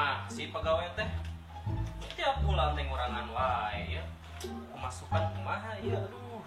Kumaha si pegawai teh? Tiap bulan teh ngurangan wae ya. Pemasukan kumaha ieu, aduh.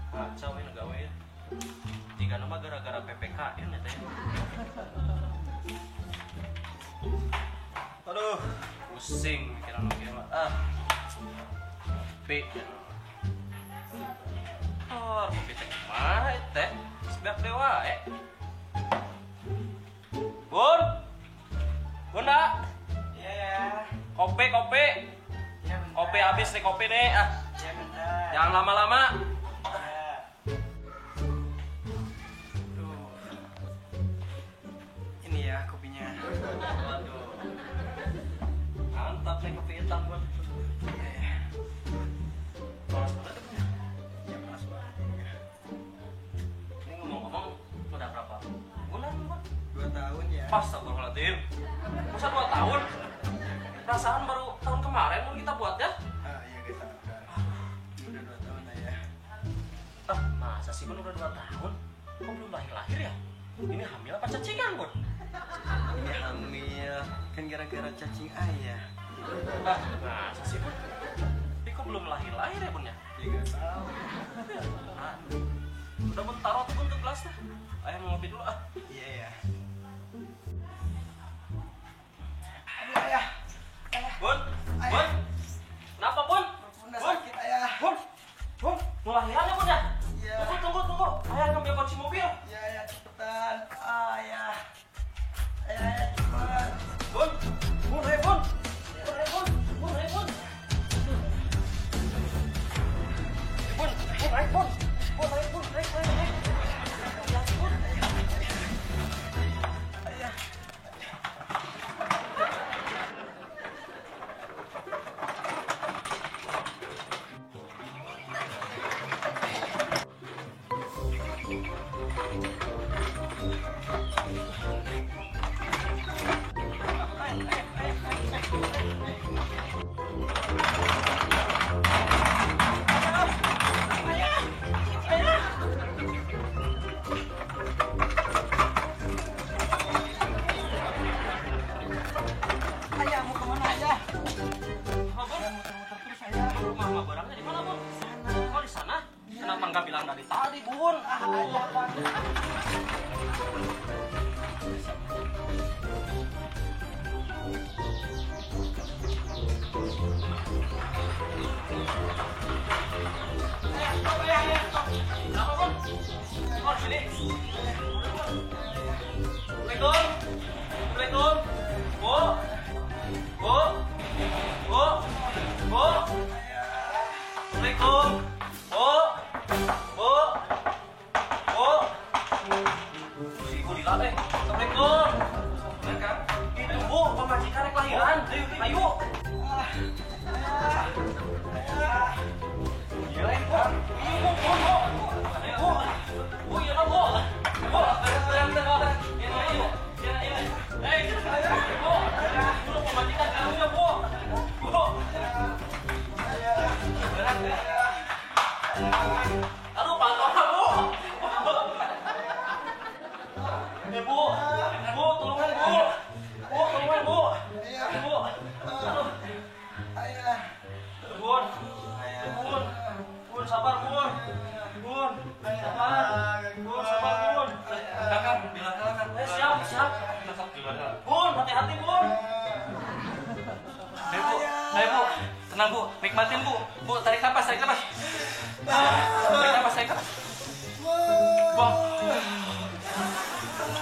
Kacau ini gawe ya. Jika nama gara-gara PPKN ya teh. Aduh, pusing mikiran oge mah. Ah. Kopi. Oh, kopi teh kumaha teh? Sebeak dewa eh. Bun. Bunda. Iya ya. Kopi, kopi. Ya, bentar. Kopi habis nih, kopi nih. Ah. Ya, bentar. Jangan lama-lama. Ya. Duh. Ini ya kopinya. Waduh. Mantap nih kopi hitam, Bun. Iya ya. Panas banget ya, Bun. Ya, panas banget ini. Ini ngomong-ngomong udah berapa bulan, Bun? 2 tahun ya. Astagfirullahaladzim. Masa 2 tahun? Perasaan baru tahun kemarin pun kita buat ya? Ah iya kita udah 2 tahun lah ya. Ah, masa sih Bun udah 2 tahun? Kok belum lahir-lahir ya? Ini hamil apa cacingan, Bun? Ini hamil, kan gara-gara cacing ayah. Ah, masa sih, Bun? Tapi kok belum lahir-lahir ya, Bun ya? Ya gak tahu. Ah, udah Bun, taruh tuh Bun ke gelas dah. Ayah mau ngopi dulu ah. Iya ya. Aduh ayah. Ayah. Bun, Ayah. Bun. Kenapa, Bun? Bunda Bun. sakit ayah. Bun, Bun, mau lahiran ya, Bun ya? Iya. Tunggu, tunggu, tunggu. Ayah ngambil kunci mobil. Iya ayah cepetan. Ayah. Ayah, ayah cepat. Bun, Bun, ayo Bun. Bun, ayo Bun. Bun, ayo Bun. Bun, Bun, ayo Bun. Bun, ayo Bun, naik, naik, naik. Ya, Bun. Ayah. Ayah mau kemana ayah? Apa, Bun? Ayah muter-muter terus ayah. Rumah sama barangnya di mana, Bun? Sana. Kok di sana? Kenapa nggak bilang dari tadi, Bun? Ah, ayah Pak. Ayah, stop ayah, ayah, stop. Kenapa, Bun? Oh, di sini. Assalamualaikum. Assalamualaikum. Bu. Bu. Bu. Bu. Assalamualaikum. Bu. Bu. Bu. Si ibu lila teh. Assalamualaikum. Itu Bu, pemajikan rek lahiran. Ayo. Gila ini, Bu. Iya, Bu, Bu, Bu. Bu. Bu, iya Bu. Bu, tenang, tenang, tenang. Iya, iya, iya, iya. Eh, Bu. Bu, pemajikan kamu ya, Bu. Bu. Aduh, pantau, Bu. Eh, Bu. Bu, tolongan, Bu. Bu, tolongan, Bu. Bu. Aduh. Ayah. Bun. Bun. Bun, sabar, Bun. Bun, sabar. Bun, sabar, Bun. Kakak, bilang kakak. Eh, siap, siap. Bun, hati-hati, Bun. Ayo, Bu. Ayo, Bu. Tenang, Bu. Nikmatin, Bu. Bu, tarik napas, tarik napas. Tarik napas, tarik napas. Buang.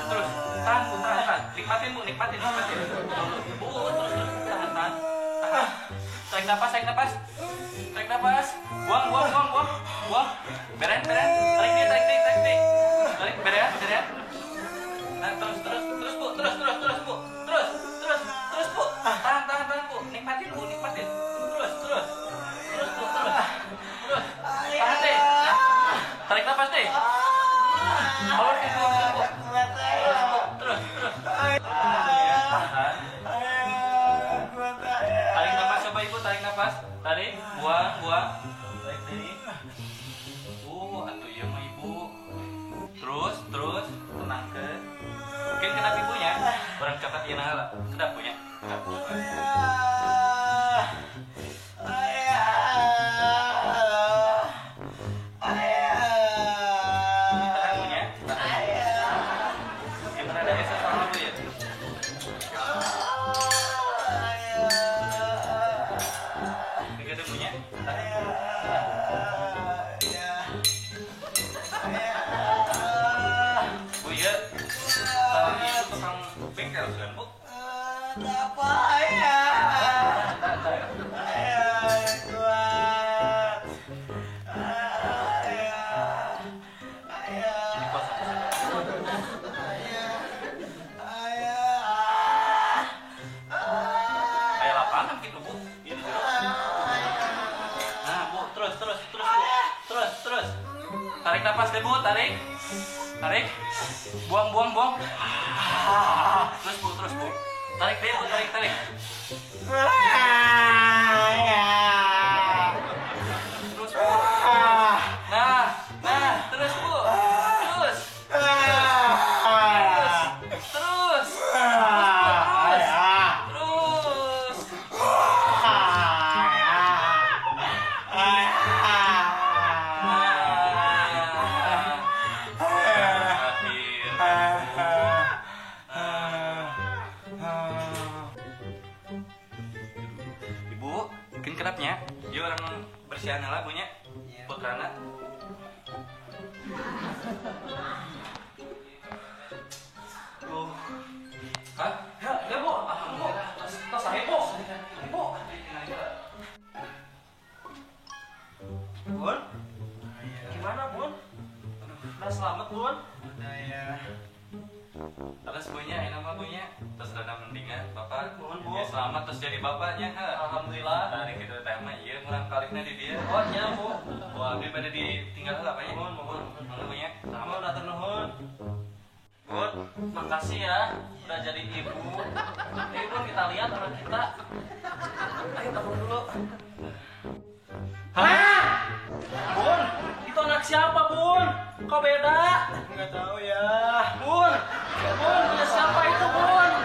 Terus, tahan, Bu, tahan, tahan. Nikmatin, Bu, nikmatin, nikmatin. Bu, terus, terus. Tahan, tahan. Tahan. Tarik napas, tarik napas. Tarik napas. Buang, buang, buang, buang. Buang. Beren, beren. Tarik nih, tarik nih, tarik nih. Tarik, beren, beren. Nah, terus, terus, terus, Bu. Terus, terus, terus, Bu. Terus, terus, terus, Bu. Tahan, tahan, tahan, Bu. Nikmatin, Bu, nikmatin. Terus, terus. Terus, Bu, terus. Terus. Tahan deh. Tarik napas deh. Keluar, keluar, Bu. Terus, Bu. Terus, terus. Tahan. Tarik napas, coba Ibu, tarik napas. Tarik, buang, buang. Tarik dari. Atuh iya mah Ibu. Terus, terus, tenang ke. Mungkin kena ibunya. Orang coklat ieu nah. Ayah. Ayah. Ayah. Tahan Bu nya. Ayah. Gimana ada esa sama Bu ya? Ayah. Tiga ada Bu nya. Tahan. Ayah. Ayah. Bu ya. Salah ibu tukang bengkel kan Bu? Apa ayah? Ayah kuat. Ayah. Ayah. Ayah. Ayah. Kayak lapangan gitu Bu. Iya di jero. Nah Bu, terus terus terus Bu. Terus terus. Tarik napas deh Bu, tarik. Tarik. Buang buang buang. Terus Bu, terus Bu. Tarik deh Bu, tarik tarik. Ayah. Terus Bu. Nah, nah, terus Bu. Terus. Terus. Terus. Terus Bu, terus. Terus. Nah. Terakhir. Ibu, bikin kerapnya. Dia orang bersihan lah punya. Putrana. Oh. Hah? Ya, ya Bu. Bu. Tos tos aja Bu. Bu. Bun. Gimana Bun? Udah selamat Bun? Udah ya. Terus punya, enak mah punya. Terus rada mendingan bapak. Mohon, Bu. Ya selamat terus jadi bapaknya. Ha. Alhamdulillah. Tadi kita tema iya kurang kalihna di dia. Oh iya Bu. Wah, abdi pada ditinggal lah apanya. Mohon, mohon. Mohon punya. Sama udah ternuhun. Bun, makasih ya udah jadi ibu. Ayo Bun, kita lihat anak kita. Ayo telepon dulu. Hah? Bun, itu anak siapa Bun? Kok beda? Enggak tahu ya. Bun, Bun, punya siapa itu Bun?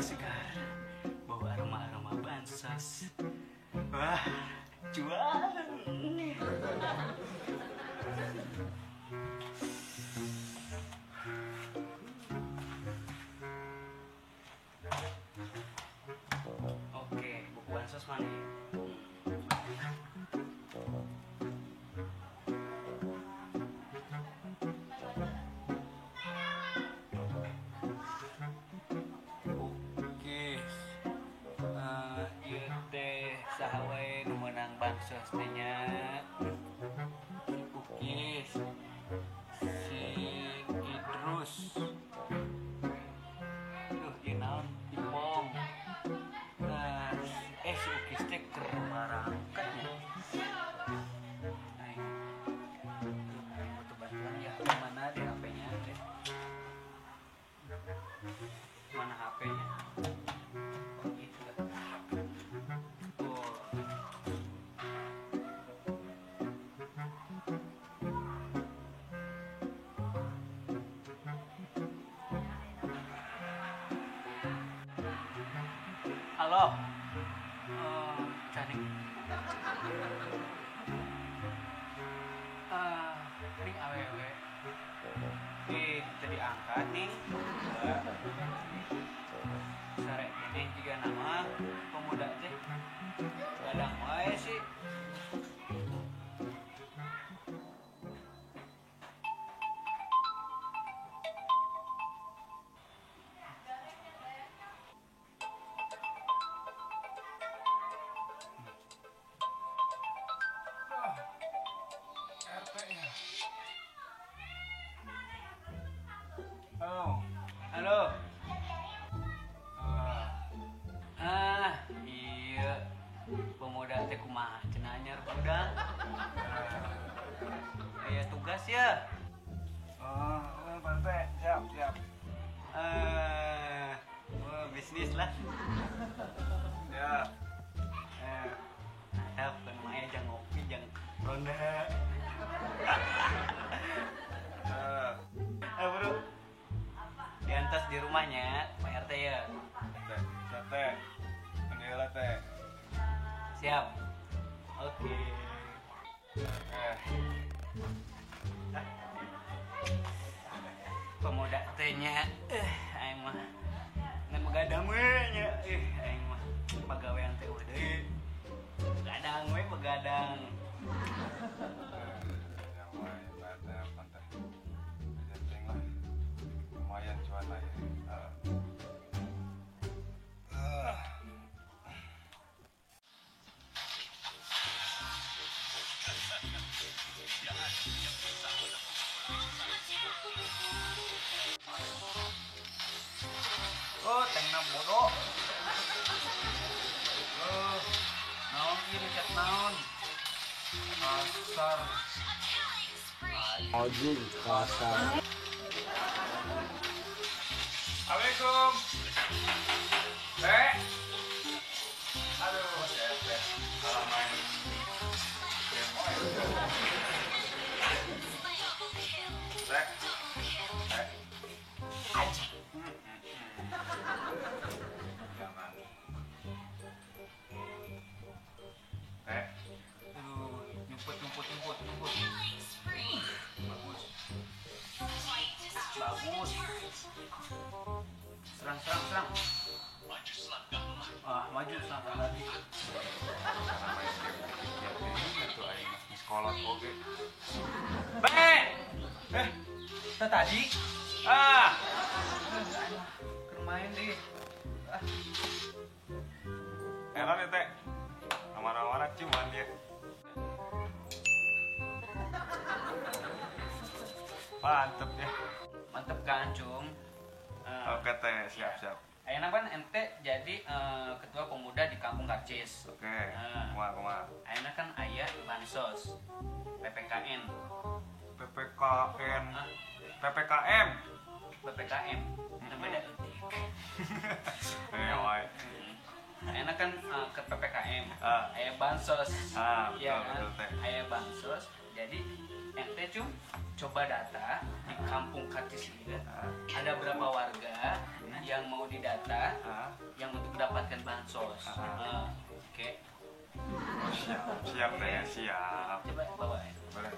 Segar, bau aroma-aroma bansos. Wah, cuan. Oke, buku bansos mana ya? Oke, ieu teh saha wae nu meunang bansos teh nya? Ukis, si Idrus. Duh, ieu naon? Ipong. Nah, si Ukis teh keur barangkat nya. Aing. Duh, aing butuh bantuan ya. Mana di HP-nya teh? Mana HP-nya? Oh, gitu lah. Oh. Halo. Caning. Ning awewe. Ih, tadi angkat ning. Sare ini juga nama pemuda teh. Gadang wae sih. Halo. Halo. Ah, iya. Pemuda teh Kumaha cenah anyar budak. Aya tugas ya. Oh, Pak RT, siap, siap. Bisnis lah. Ya. Mantap, kan mah jang ngopi, jang ronda. Bro. Diantas di rumahnya Pak RT ya. Teh, siap teh. Alhamdulillah teh. Siap. Oke. Pemuda teh nya, aing mah ngan begadang we nya. Aing mah pagawean teh eueuh deui. Begadang we, begadang. Yang wae Pak RT apa teh. Penting lah. Lumayan cuan lah ya. Oh, tengna bodoh. Naon ieu chat naon? Pasar. Anjing kasar. Assalamualaikum. Teh. Aduh, teh. Salah main. Teh. Teh. Anjing. Jangan. Teh. Aduh, nyumput. Bagus. Bagus. Serang. Ah, maju serang lagi. Main game ya teh atuh aing geus kolot oge. Be. Eh, tadi. Ah. Keur main deh. Ah. Enak nih teh. Kamana-mana cuman dia. Mantep ya. Mantep kan, Cum? Oke teh, siap. Ayeuna kan ente jadi ketua pemuda di Kampung Karcis. Oke. Kumaha. Ayeuna kan aya bansos PPKN. PPKN. PPKM. PPKM. Nah, beda eutik. Wae. Ayeuna kan ke PPKM. Aya bansos. Betul, ya kan? betul teh. Aya bansos. Jadi ente Cum coba data di Kampung Karcis ini ada berapa warga yang mau didata yang untuk mendapatkan bansos. Oke. Oh, siap teh, siap. Coba bawa ya. Boleh.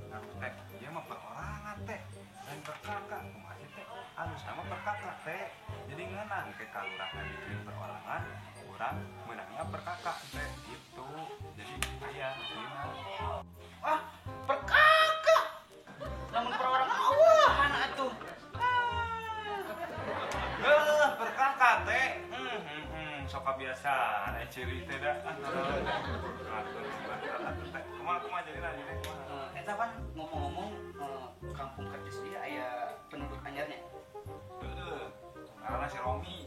Nah, teh, ieu mah perorangan teh. Lain per kakak, kumaha sih teh? Alus sama per kakak teh. Jadi ngeunang ke kalurahan bikin perorangan, urang meunangnya per kakak teh gitu. Jadi aya gimana? Ah, per kakak. Lamun perorangan awahan atuh. Heuh, per kakak teh. Sok kabiasaan aya ciri teh da. Atur teh. Kumaha jadi kumaha? Eta kan ngomong-ngomong kampung Karcis ieu aya penduduk anyarnya. Heeh. Ngaranna si Romi.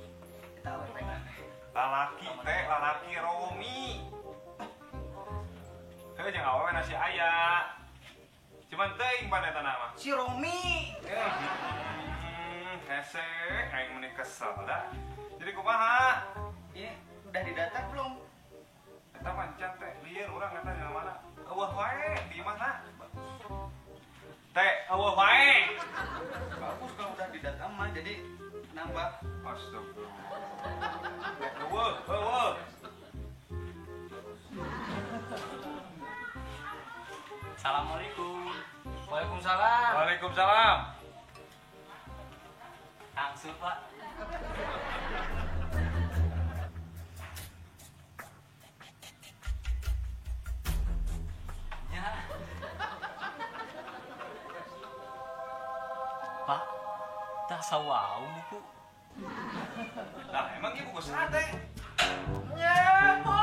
Eta awewe. Lalaki teh, lalaki Romi. Heuh jeung awewe na si aya. Cuman teuing pan eta mah. Si Romi. Hese aing meuni kesel da. Jadi kumaha? Ini udah didata belum? Eta mah encan teh, lieur urang eta di mana? Eueuh wae di mana? Teh, eueuh wae. Bagus kalau udah didata mah jadi nambah. Astagfirullah. Eueuh, eueuh. Assalamualaikum. Waalaikumsalam. Waalaikumsalam. Langsung, Pak. Ya. Pak, tak sawau buku. Lah, emang ieu buku sate? Nya, Bu.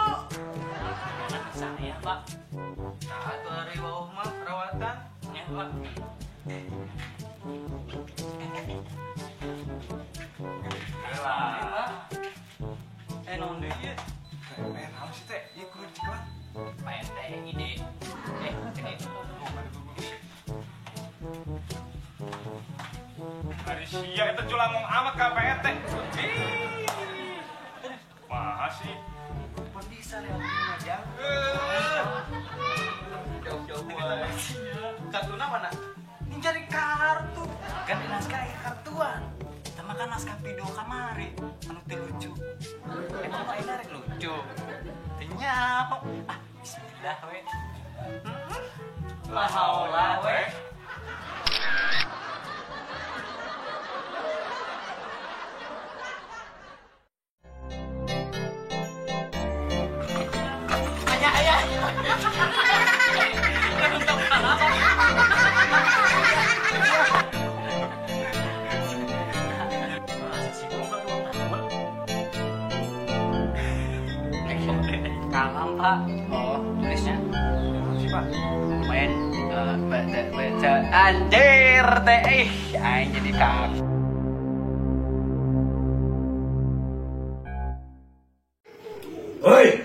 Anak saya, Pak. Nah, atuh hari wauh mah perawatan. Ya, Pak. Lah. Eh, naon deui ieu? Iya. Teh, naon sih teh? Ieu kudu diceklan. Pak RT ide. Cek itu. Ari sia eta culangung amat ka Pak RT. Kumaha sih? Pun bisa lewat aja. Jauh-jauh wae. Kartuna mana? Ini cari kartu. Kan di naskah ya kartuan. Kita makan naskah video kamari. Anu teu lucu. Emang Pak Ina rek lucu. Teu nyaho. Ah, bismillah we. La haula we. Ayah, ayah. Kalam Pak. Oh, tulisnya. Sih Pak. Lumayan baca baca anjir teh ih aing jadi kak. Hei,